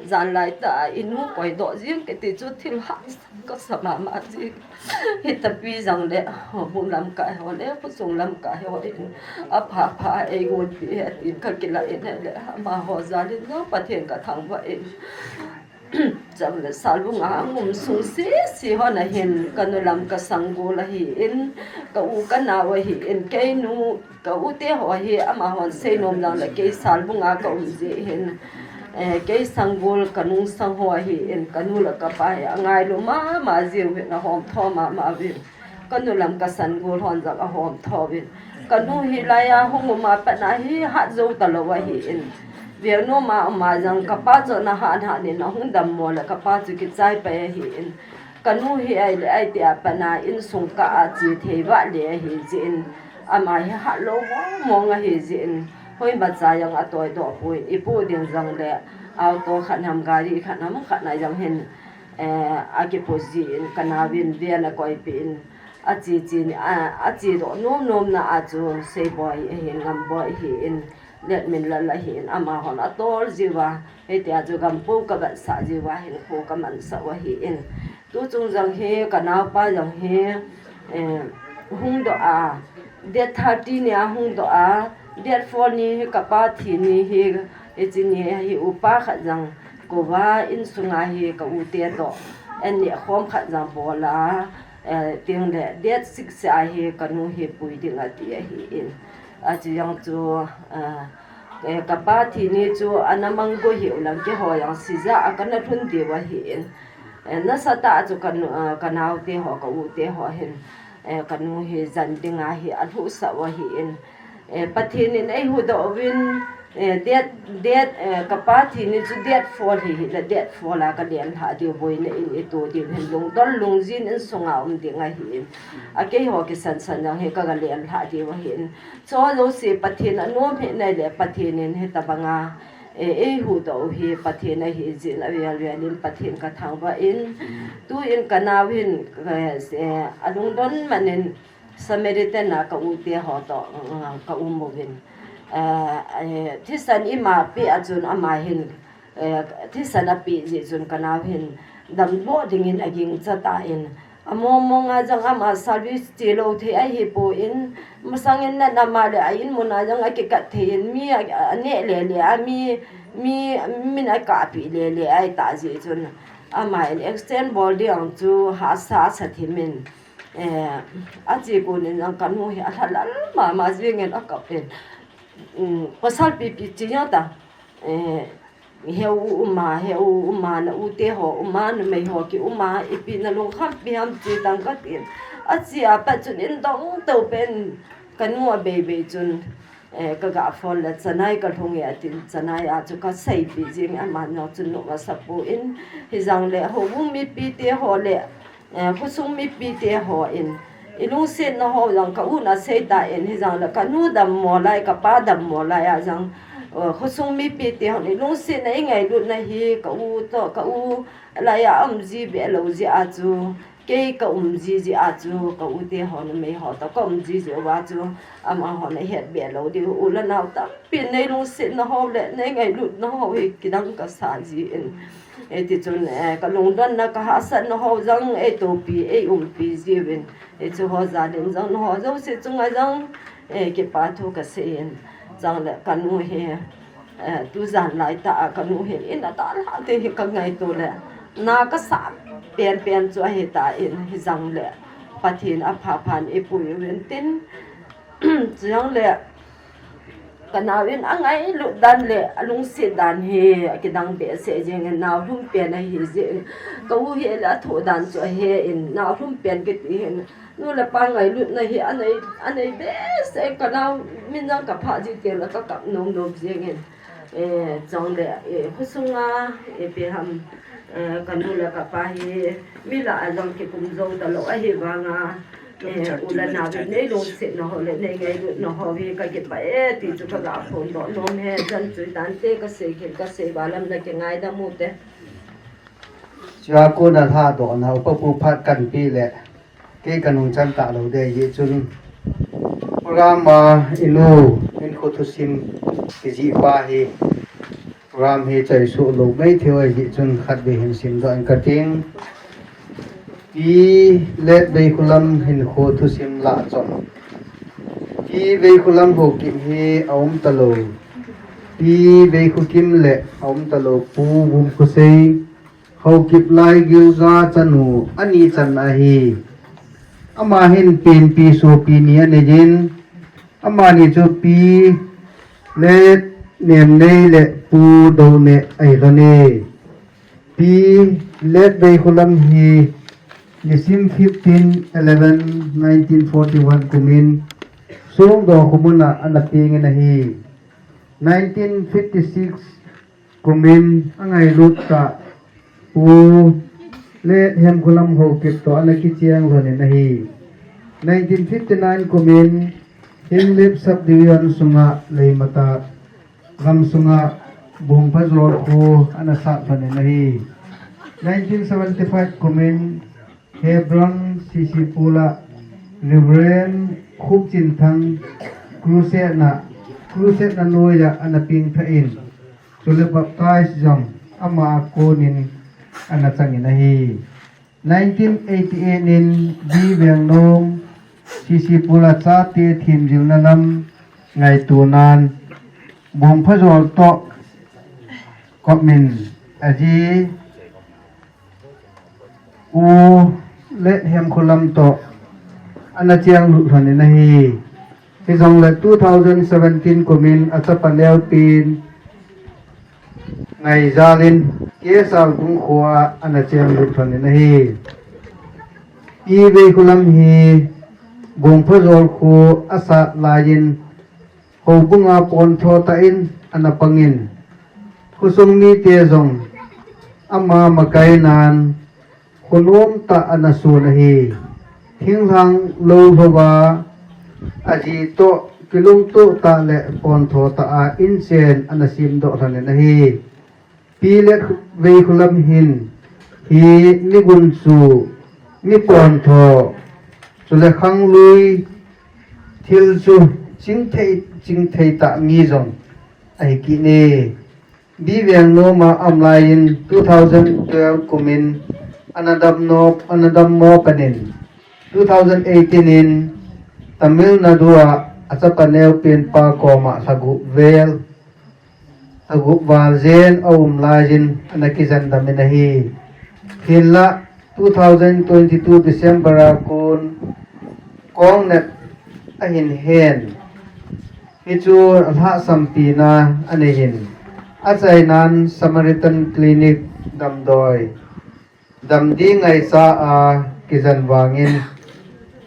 Janlai tah a inu koidoh jing kiti chu thil hahsa kasa mama jing. Hitapi jong le, Houbung Lamka ho le, khosung Lamka ho in, apha pha eigonpeh e tin kakilah in ahile, amaho jal in jong Pathen kathangvah in. Chule Salbung a hung um sung sese hon ahin, kanu Lamka Sanggol ahin, ka u ka nao ahin, keinu, ka u te ho hi amahon seinom jongle kei Salbung a ka um jeh hin, eh, kei Sanggol ka nungsang ho ahin, kanu le kapa hi angailu mama jiuvin, ahomtho mama uvin. Kanu Lamka Sanggol hon jong ahomtho uvin. Kanu hi laiya hung um a pat na hi hat jou talou ahin. Veng nom a um a jong kapa chu ana hat hat in ahung dammo le kapa chu kichai pai ahin. Kanu hi ahile, ahi tia pat na insung kah a che thei vale ahi jeh in. Ama hi hat lou mong mong ahi jeh in. Hoimacha jong atoidoh poi, ipoh ding jongle auto khat ham, gari khat ham, khat na jong hin, eh, akipoh jeh in, ka nao in van akoipeh in, ache che ni, a, achedoh nom nom na a chu Seiboi ahin, Ngamboi ahin, Letminlal ahin, amahon atol jiuva, hitia chu gampo ka vetsah jiuva, hinkho ka mansah u ahin. Tuchung jong hi, ka naopa jong hi, eh, hung doh a, date thirty ni a hung doh a, date four ni hi kapa thi ni hi, hiche ni hi upa khat jong kouva insunga hi ka u te toh, an neh khom khat jong bol a, eh, tin le date six a hi kanu hi pui ding ati ahin. Achu jong chu, eh, eh, kapa thi ni chu ana mang go hiu lang, keiho jong sija a kana lhun diu ahin. Eh, nasatah a chu ka nu, eh, ka nao te ho, ka u te ho hin, eh, kanu hi jan ding a hi alhuhsah u ahin. Eh, Pathen in eihuhdoh uvin, eh, date, date, eh, kapa thi ni chu date four hi, hile date four a ka lenlhah diu, boina in ito diu hin, lungdon lungjin insunga um ding ahin. A keiho kisan san jong hi ka ga lenlhah diu ahin. Chu jouse Pathen anom hih nai le, Pathen in hitabanga, eh, eihuhdoh u hi Pathen ahi jeh in, avel vel in Pathen ka thangvah in, tuin ka nao hin, eh, eh, alungdon man in Samaritan a ka u te ho toh, eh, ka um uvin. Eh, eh, thisan ima peh a chun ama hin, eh, thisan apeh jeh chun ka nao hin damdoh dingin agingcha tan, among mong a jong ama service chelou thei ahipon, masang in natna ma le a in mun a jong akikat thei in, mi a, aneh le le a, mi, mi, min akahpeh le le ahi tah jeh chun, ama in extend bol ding chu hahsa asa thim in, eh, ache kon in jong kanu hi alhalal mama jing in akap in, um, pasal pipi chi jong ta, eh, Heu u um a, heu u um a, na u te ho um a, numei ho ki um a, ipi na lungkham pi ham che tan katin. Ache a pat chun in dong tou pen kanu abei bei chun, eh, ka ga phone le, Chanai ka lhung e atin, Chanai a chu ka seipeh jing, ama jong chun nom asa pon, hijong le Houbung mipi te ho le, eh, khosung mipi te hon, ilungsetna ho jong ka u in asei tan, hijong le kanu dammo lai, kapa dammo lai a jong, eh, khosung mipi te hon ilungsetna, ingailutna hi ka u toh, ka u laiya aum ji be lou jeh a chu, kei ka um ji jeh a chu, ka u te ho numei ho toh ka um ji jeh uva chu, amahon ahet be lou diu, u le nao tampin nei lungsetna ho le nei ngailutna ho hi kidang kasa jin. Eh, tichun, eh, ka lungdonna, ka hahsatna ho jong, eh, eitopi, eh, eiumpi jiuvin. Eh, chu ho jal in jong, nangho jouse chunga jong, eh, kipa thu kasei in. Chule kanu hi, eh, tujan lai tah a kanu hin in adalhah ding hi ka ngaito le, na kasah penpen chu ahi tan, hijong le Pathen apha phan eipui uvin tin. Chujong le, Ka nau in angailut dan le alungset dan hi akidang behseh jeng in, nau lhum pen ahi jeh in, ka u hi le athoh dan chu ahe in, nau lhum pen kiti hin, nu le pa ngailutna hi anei, anei behseh in, ka nau min jong ka phah ji teng le ka kap nom nom jeng in. Eh, chule, eh, khosunga, eh, ipi ham, eh, ka nu le ka pa hi, mi lah a jong kikum jou talou ahi vanga, eh, u le nau in nei lungsetna ho le nei ngailutna ho hi ka kipah e ti chu ka ga phongdoh nom e, jan chu tante ka sei kit, ka sei val lam na kingaidam u te. Chua kona lhadohna Upa Pu Phatkanpi le kei ka nungchan talou ding ahi jeh chun, program a inu Hinkho thusim kijih pa hi, program hi chaisuh lou maithei ahi jeh chun khatvei hin simdoh in kating. Pi Let Veikholam Hinkho thusim lah chom. Pi Veikholam Haokip hi aum talou Pi Veikhokim le aum talou Pu Vumkhosei, Haokip Laigilja chanu ani channa ahi. Ama hin penpi sopi ni anei in, amani chu Pi Let Nemnei le Pu Douneh ahi lhon e. Pi Let Veikholam hi nisim fifteen eleven nineteen forty-one kumin Songdo khomun a ana peng in ahi. Nineteen fifty-six kumin angailut tah Pu Let Hemkholam Haokip toh ana kicheng lhon in ahi. Nineteen fifty-nine kumin Henglep Subdivision sunga Leimatat lam sunga Bongphajol kho ana sat lhon in ahi. Nineteen seventy-five kumin Hebron C C Pula Reverend Khupchinthang Crusade na, Crusade na noiya ana pengthah in, chule baptize jong ama a konin ana chang in ahi. Nineteen eighty-eight in B Vengnom C C Pula chate themjilna lam ngaitonan Bongphajol toh kop min aji U Let Hemkholam toh ana chenglut lhon in ahi. Hijongle two thousand seventeen kumin achapa neopen ngaijal in K. Salbung khoa ana chenglut lhon in ahi. Pi Veikholam hi Bongphajol kho asat laiyin houbunga pontho tah in ana pangin, khosung mite jong ama makainan khonom tah ana sun ahi. Thinglhang lou louva aji toh kilungtoh tah le pontho tah a inchen ana semdoh lhon in ahi. Pi Let Veikholam hin hi mi gunchu, mi pontho, chule khanglui thil chu chingthei, chingthei tah mi jong ahi kit e. B. Vengnom a aum laiyin two thousand twelve kumin ana dammo, ana dammo panin two thousand eighteen in Tamil Nadu a achapa neopen pa koma lha gup vel, lha gup val jen aum laiyin ana kijen dam in ahi. Hinlah two thousand twenty-two December a kon kong nep ahin hen. Hichu alhahsampina anei in, achainan Samaritan Clinic damdoi, damding ngaicha a kijen vangin,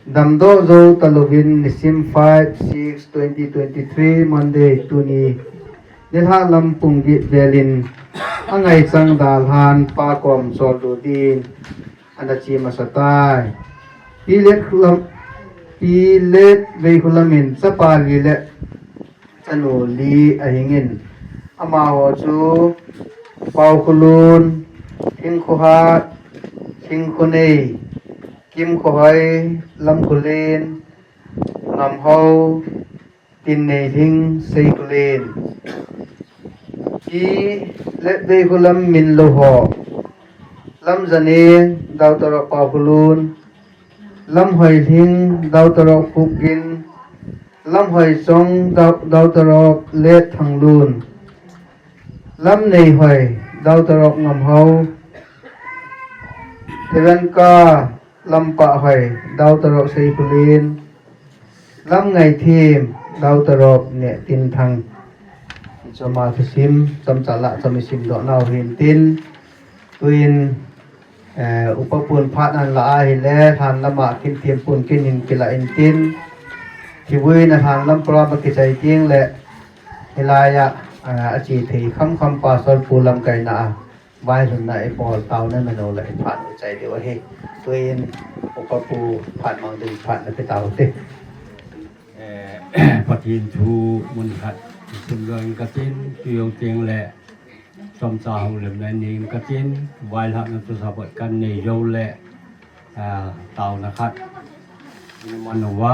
damdoh jou talouvin nisim five six twenty twenty-three Monday tuni nilhah lam pung get velin angaichang dalhan pa kom choldo din ana che masa tai. Pi Let Kholam, Pi Let Veikholam in chapa li le chanu li ahingin, amaho chu Paokholun, Thingkhohat, Thingkhonei, Kimkhohoi, Lamkholen, Ngamhao, Tinneilhing, Seikholen. Pi Let Veikholam min lou ho: Lamjaneng, Dr. Paokholun, Lamhoilhing, Dr. Khupgin, Lamhoichong, Dr. Let Thanglun, Lamneihoi, Dr. Ngamhao, Thevenka, Lampahhoi, Dr. Seikholen, Lamngaithem, Dr. Nehtinthang. Choma thusim, chomcha lah chom isim doh nau hintin, tuin, eh, upa pun phat an la ahile, lhan lama kin tiam pun kin hin kila intin, thivui na lhan lam program a kichai ting le, hilai a, eh, a chi thei kham kham pastor pu lam kaina a, vailhunna i bol tau na meno le i phat u chai deu ahi. Tuin, upa pu phat mang ding phat na pe tau te. Eh, Pathen thu mun khat sim ding katin, tu jong teng le, chomcha houlimna nei ding katin, vailhahna chu sabat kan nei jou le, ah, taona khat. Ni man uva,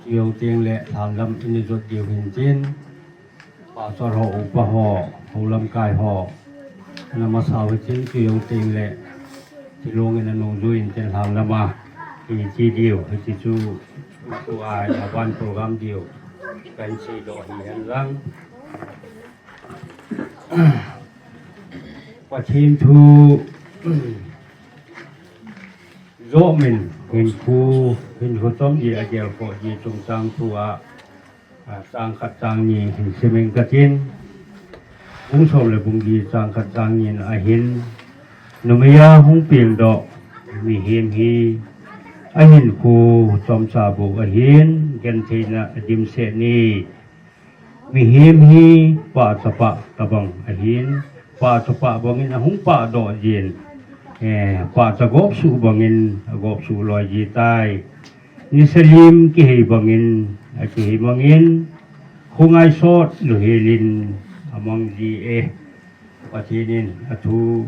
tu jong teng le, lhan lam ini jot diu hin tin, Pastor ho, upa ho, houlamkai ho. Ana masa hitin, tu jong teng le, tilong in anung jui in tin lhan lama. Hichi diu, hichi chu, tu a, a van program diu. Kan chi doh hi hen lang. Pathen thu, jo min, hin khu, hin khu tom ji a gel ko ji chung chang thu a, A, chang khat chang ni hin simin katin. Bung som le bung li chang khat chang ni a hin. Numei a hung peng doh mihem hi ahin khu chomcha bou ahin, gentheina a dimset ni. Mihem hi pah chapah tabang ahin, pah chapah bangin ahung pah doh jin. Eh, pah cha gop suh bangin agop suh loi ji tai. Nisalim kihei bangin, akihei bangin, khongai sot luhelin amang ji e. Pathen in athu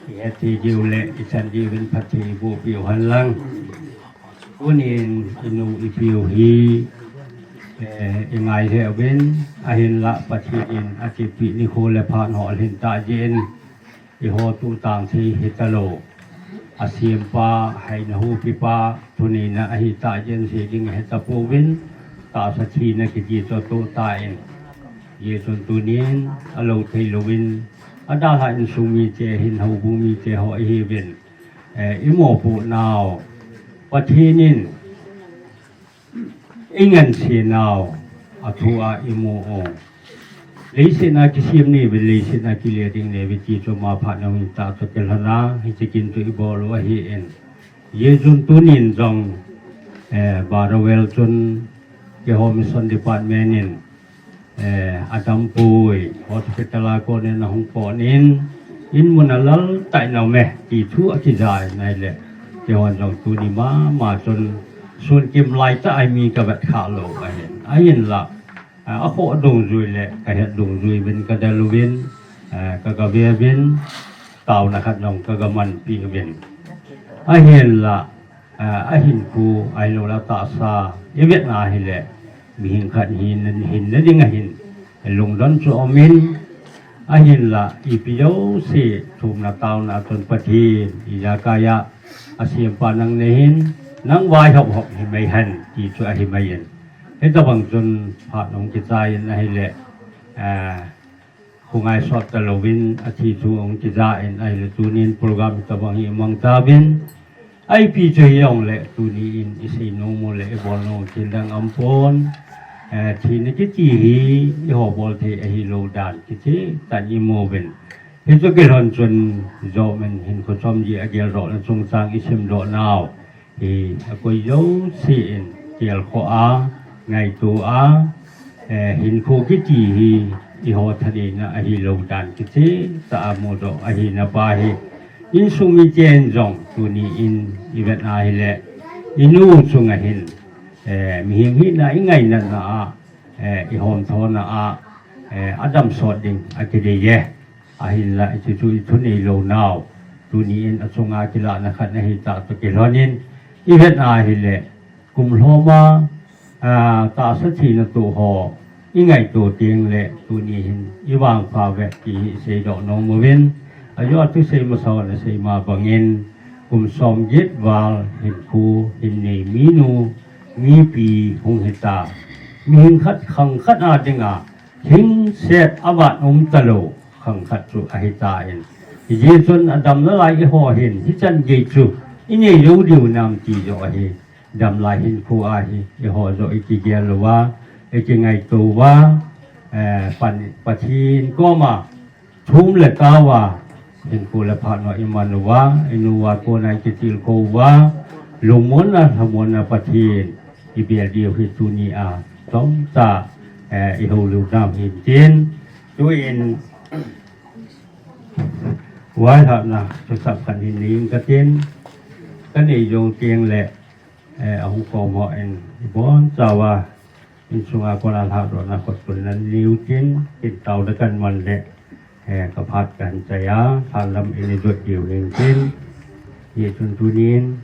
ihet thei diu le ichan diuvin phatthei iboh piu hen lang. Tunin inu ipiu hi, eh, ingai lheh uvin, ahinlah Pathen in atipeh nikho le phat ho alhin tah jeh in, Eiho tu tang thei hita lou. Asempa, haina hupipa, thuneina ahi tah jeh in sei ding hita pouvin, tahsa thina kiti chu atoh tan. Hijeh chun tunin, alou thei louvin, adalhah insung mite hin houbung mite ho ihiuvin. Eh, imopoh nau. Pathen in, Ingansei nau, athu a imu u. Leiset a kisem neive, leiset a kile ding neive ti chu ama phat nau hin tah chu kilhon a, hiche kin chu ibol u ahin. Hijeh chun tunin jong, eh, Baravel chun, keiho mission department in, Eh, adampui, hospital a konin ahung pon in, in mun a lal tai nau me, ti thu akija in ahile. Keihon jong tuni mama chun, sun kim lai tah a mi kavet kha lou ahin. Ahinla, eh, akhoh dungjui le, kahet dungjui uvin kadel uvin, eh, kaga ve uvin, taona khat jong kaga manpi uvin. Ahinla, Ah, ahinkho, ahilouleh tahsa, ivet na ahile, mihing khat hin, hinna ding ahin, lungdon chu aumin, ahinla, ipi jouse, thumna taona a chun Pathen, ijakai a, asempa nang nahin, nang vaihop hop himai hen, ti chu ahimai in. Hitabang chun, phat nung kichai in ahile, ah, Khongai sot talouvin, athi thu ahung kija in, ahile tunin program hitabang hi imang tauvin. Ipi chu hijongle, tuni in isei nom u le ibol nom u thil dang aumpon. Eh, thina kiti hi, eiho bol thei ahilou dan, kiti tan imu uvin. Hichu kilhon chun, jomin hinkho chom ji a geldohna chungchang isim doh nau. Hi, akoi jouse in, kial kho a, ngaito a, eh, hinkho kiti hi, eiho thaneina ahilou dan kiti, tah a mudoh ahina pa hi. Insung miten jong, tuni in, ivet na ahile, inu chunga hin, eh, mihing hina ingaina na a, eh, ihom thona a, eh, adam sot ding, akidei e. Ahinla, hichu chu ithunei lou nau. Tuni in achunga kilahna khat nahi tah toh kilhon in, ivet na ahile, kum lhoma, ah, tahsa thina toh ho, ingaito teng le, tuni hin, ivangpha uve, ti hi seidoh nom uvin, ajo a thusei masa hon asei ma bangin, kum som get val, hinkho, hin nei minu, mipi, hung hita. Mihing khat, khang khat a dinga, Hing set avat um talou, khang khat chu ahitan. Hijeh chun adam nalai eiho hin, hichan gei chu, inei lou diu nam ti joh ahi. Dam lai hinkho ahi, eiho joh ikigel uva, ikingaito uva. eh, pan, Pathen koma thum le tao a, hinkho le phat ho iman uva, inu uva kona ikitilkhou uva, lungmonna, lhamonna Pathen ibel diu hi tunia chomcha, eh, ihoulim u ahin tin. Tuin, vailhahna thusap khat hin nei inge katin, kanei jou teng le, eh, ahung kom hon ibonchauva insunga kona lhadohna khotun nan nei utin, kin taona kaman le, eh, kaphat kahin chai a, lhalam in ijot diu hin tin, hichun tunin,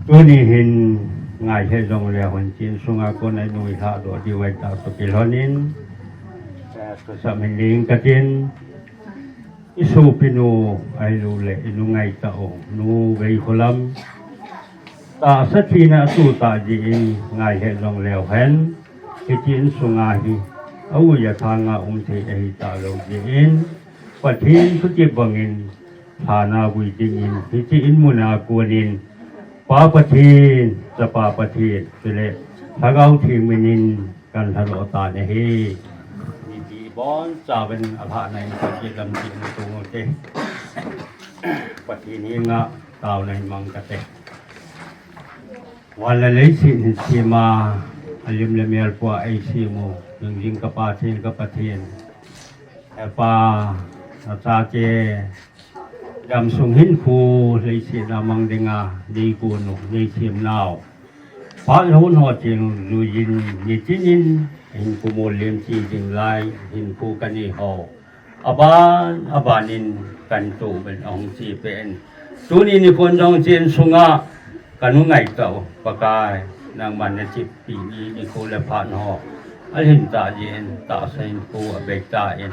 tuni hin ngai lheh jongleu hen, insunga kona inu ilhadoh diu ahi tah toh kilhonin, eh, thusap hin nei inge katin, isopinu ahilouleh inu ngaitah u, Nu Veikholam, tahsa thina atuh tah jeh in ngai lheh jongleu hen, hiche insunga hi, a-ui athanga um thei ahi talou jeh in, Pathen thutep bangin, lhana vui dingin, hiche inmuna konin, Pa Pathen, Chapa Pathen, chule Lhagao Theng minin, kan lhadoh tan ahi. Mipi bonchauvin alhahna in Pathen lampi in tung ute. Pathen henga taona hin mang kate. Van le leiset hinsema, alim le mel pua eisem u, hingjing ka Pathen, ka Pathen. He Pa, nachate, damsung hinkho, leiset a mang dinga, neigon u, neisem nau. Phat le hun ho cheng lui in, nitin in, hinkho molhem chi ding lai, hinkho kanei ho. Aban, aban in kan toh uvin ahung che peh in. Tuni nikho jong hiche insunga kanu ngaitah u Pakai, nangman nachepi ni nikho le phat ho. Alhin tah jeh in tahsa hinkho abei tan.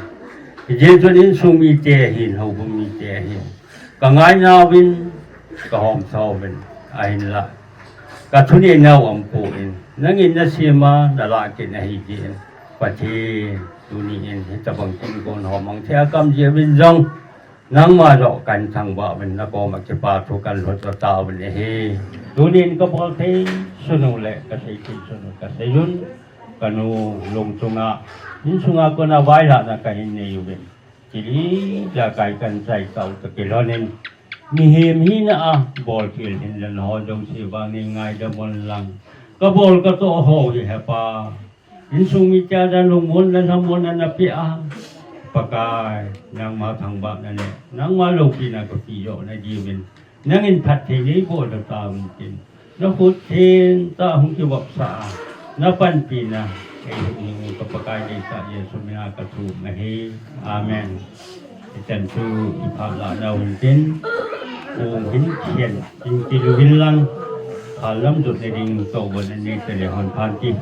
Hijeh chun insung mite hin, houbung mite hin. Ka ngaina uvin, ka homsa uvin, ahinla. Ka thunei nau aum poi, nangin nasem a, nalah kit ahi jeh in. Pathen, tuni in, hitabang kin kon ho mang thei a ka um jeh uvin jong. Nangma joh kan thangvah uvin, nakoma kipa thu kan lhut tauvin ahi. Tuni in ka bol thei sun u le, ka sei thei sun u, ka sei un. Kanu lung chunga, insunga kona vailhahna kahin nei uvin. Chule, ijakai kan chai tau toh kilhonin. Mihem hina a, bolkhel hinna ho jouse vang nei ngaidam un lang. Ka bol ka toh ho hi He Pa. Insung mite a lungmonna, lhamonna napeh a. Pakai, nangma thangvahna le, nangma loupina kapeh joh na diuvin. Nangin phatthei neiboh tauvin tin. Nakhut theng tah hung kivopsah a, napanpina, eihung ka Pakai deitah Jesu mina kathum ahi. Amen. Ichan chu iphat lah nau hin tin, kong hin khen, hin kilu hin lang, phat lam jot na ding tohgon anei tale hon phan ti.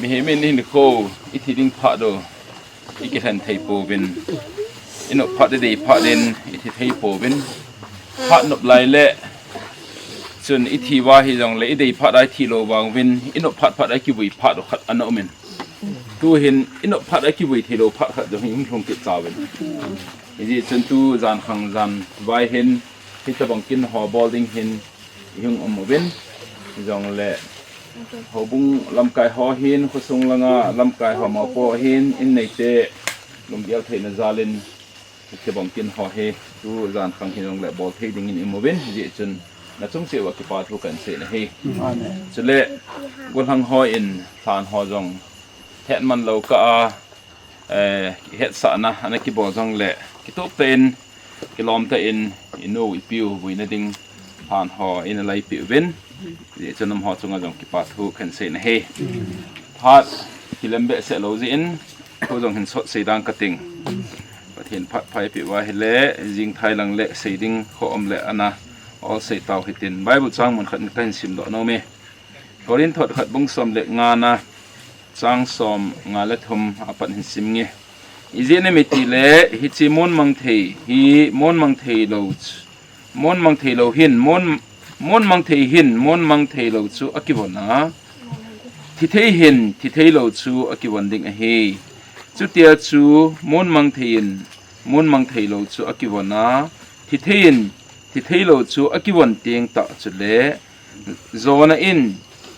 Himin ihinkho, ithi ding phat u ikilhen thei pouvin, inop phat idei phat in ithi thei pouvin, phat nop lai le chun ithi uva hijongle idei phat a ithi lou vang uvin, inop phat phat a ikivui phat u khat ana umin. Tuhin inop phat a ikivui thei lou phat khat jong hi hung lhung kit tauvin. Hijeh chun tu jan khang jan vai hin hitobang kin ho bol ding hin ihung um uvin, hijongle houbung lamkai ho hin, khosung langa lamkai ho mopo hin, in neite lunggel theina jal in, hitobang kin ho hi tu jan khang hijongle bol thei dingin imu uvin, hijeh chun nachung cheh uva kipa thu kahin sei nahi. Chule gollhang hon lhan ho jong hetman lou kah a, eh, hetsahna ana kibol jongle kitup tah in, kilom tah in, inu ipiu vuina ding lhan ho ina laipeh uvin, hijeh chun amaho chunga jong kipa thu kahin sei nahi. Phat kilem behseh lou jeh in thu jong hin sot sei ding kating. Pathen phat pha eipeh uva ahile jingthai lang le sei ding kho um le ana ol sei tau hitin, Bible chang mun khat in kahin simdoh nome. Korinth khat bung som le nga na, chang som nga le thum apat hin sim inge. Ijeh inem itile hiche mon mang thei hi mon mang thei lou ch-, mon mang thei lou hin, mon, mon mang thei hin mon mang thei lou chu akivon a, thi thei hin thi thei lou chu akivon ding ahi. Chutia chu mon mang thei in mon mang thei lou chu akivon a, thi thei in thi thei lou chu akivon teng tah chule, jona in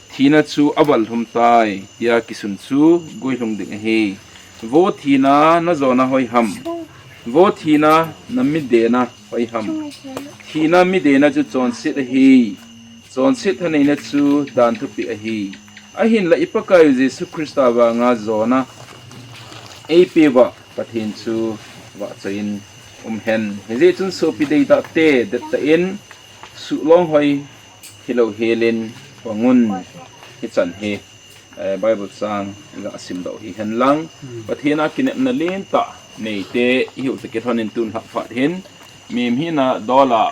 thina chu aval lhum tai, tia kisun chu guilhung ding ahi. Vo thina, na jona hoi ham? Vo thina, na midena hoi ham? Thina midena chu chonset ahi. Chonset thaneina chu dan thupeh ahi. Ahinla i Pakaiyu Jesu Christa vanga jona eipeuva Pathen chu vahchoiyin um hen. Hijeh chun sopi deitahte, dettah in suhlong hoi hilou helin pangun, hichan hi, eh, Bible chang iga simdoh hihen lang. Pathen a kinepna lentah neite ihiu toh kilhon in tun lhah phat hin, mihem hina dol a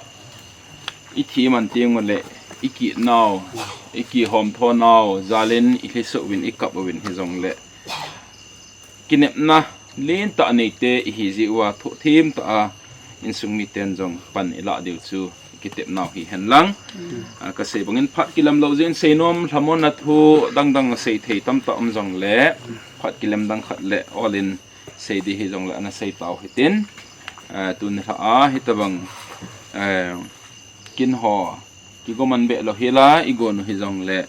ithi man teng uleh ikit nau, ikihom tho nau jal in ilhiso uvin, ikap uvin, hijongle kinepna lentah neite ihi jeh uva thohthem tah a insung miten jong pan ilah diu chu kitepnau hihen lang. A, kasei bangin phat kilem lou jeh in seinom lhamonna thu dangdang sei thei tamtah um jongle phat kilem dang khat le ol in sei ding hijongle ana sei tau hitin, a, tuni lha a hitobang, a, kin ho kigoman beh lou hela igon u hijongle,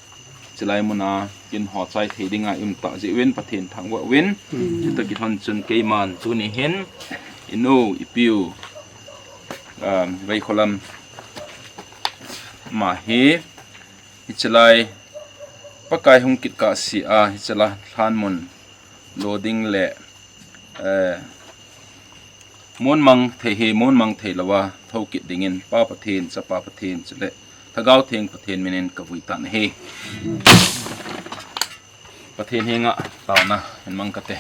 chulai muna kin ho chai thei dinga i um tah jeh uvin Pathen thangvah uvin, chutoh kilhon chun keiman tuni hin inu ipiu, um, Veikholam ma hi, hichelai Pakai hung kit kahsea hichelai lhanmun lo ding le, eh, Mon mang thei hi, mon mang thei louva thou kit dingin Pa Pathen, Chapa Pathen, chule Lhagao Theng Pathen minin kavui tan ahi. Pathen henga taona hin mang kate.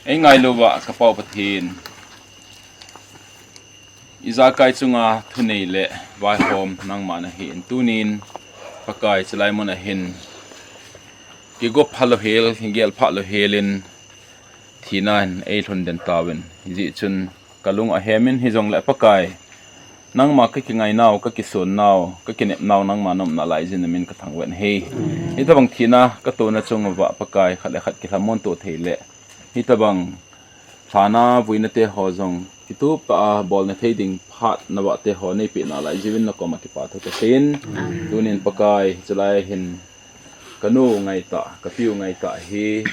Ei ngailouva ka Pau Pathen, ijakai chunga thunei le vaihom nangma nahin, tunin Pakai, chulai mun ahin kigop phalou hel, kigel phalou helin thina hin eilhun den tauvin. Hijeh chun kalung ahemin hijongle Pakai, nangma kakingainau, kakisonnau, kakinepnau nangma naumna laijin namin kathangvah in ahi. Hitobang thina katouna chunguva Pakai, khat le khat kilhamon to thei le hitobang lhana vuina te ho jong kitup tah a bolna thei ding phat navah te ho neipeh nalai jiuvin nakoma kipathu kaseiyin. Tunin Pakai, chulai hin kanu ngaitah, kapiu ngaitah hi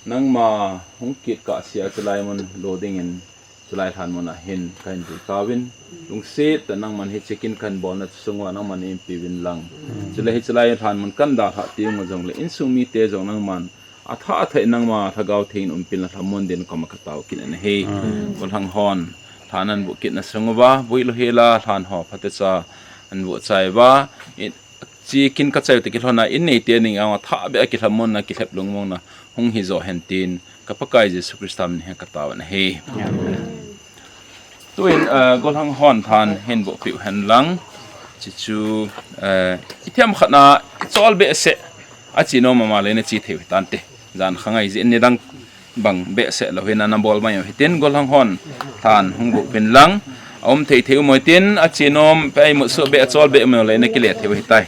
nangma hung kit kahsea chulai mun lo dingin, chulai lhanmun ahin kahin vui tauvin, lungset tah nangman hiche kin kahin bolna sunguva nangman eiumpiuvin lang. Chule hiche lai lhanmun kahin dalhah teng u jongle insung mite jong nangman athah athah in nangma Lhagao Theng in umpin lhamon din koma katao kit in ahi. Golhang hon lhan ahin vuh kitna sunguva vuilou hela lhan ho phatecha ahin vuh chai uva, hiche kin kachai u toh kilhona in neite ning a athah beh a kilhamonna, kilhep lungmonna hung hijo hen tin ka Pakai Jesu Christa min hin kataovin ahi. Tuin, eh, golhang hon lhan hin vuh piu hen lang. Chuchu, eh, ithemkhat na ichol behseh Achenom ama le nache thei u hitante. Jan khangai jeh in nidang bang behseh lou hin ana bol mai u hitin, golhang hon than hung bu pin lang. Aum thei thei u mo hitin, achenom pe ai mutsu be achol be mo le nakile thei u hitai.